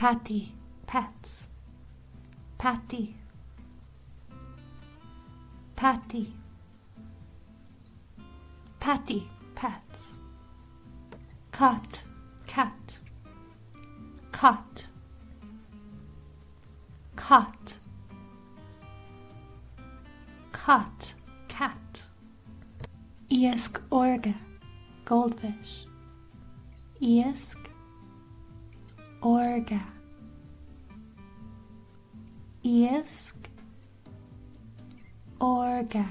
Peataí, pets. Peataí. Peataí. Peataí, pets. Cat, cat. Cat. Cat. Cat, cat. Iasc órga, goldfish. Iasc órga. Iasc órga.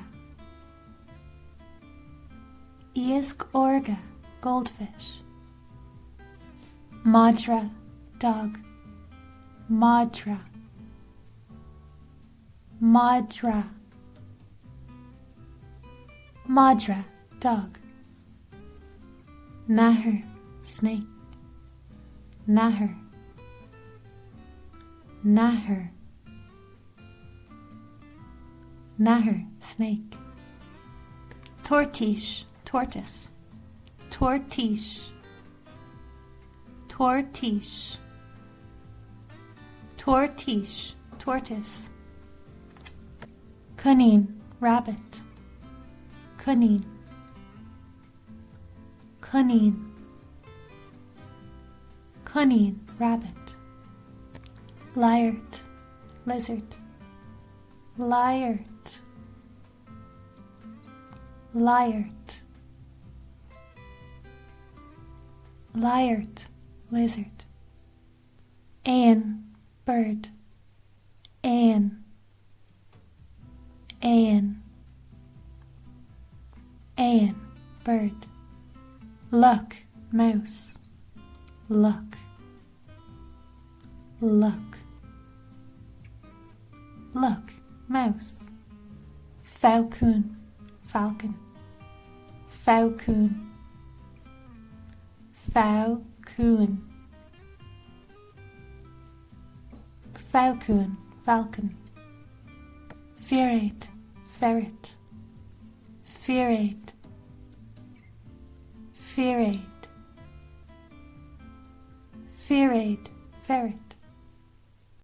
Iasc órga, goldfish. Madra, dog. Madra. Madra. Madra, dog. Nathair, snake. Nathair. Nathair. Nathair, snake. Toirtís, tortoise. Toirtís. Toirtís. Toirtís, tortoise. Coinín, rabbit. Coinín. Coinín. Coinín, rabbit. Laghairt, lizard. Laghairt. Laghairt. Laghairt, lizard. Éan, bird. Éan. Éan. Éan, bird. Luch, mouse. Luch. Luch. Luch, mouse. Fabhcún, falcon. Fabhcún. Fabhcún. Fabhcún, falcon. Fearéad, ferret. Fearéad. Fearéad. Fearéad, ferret.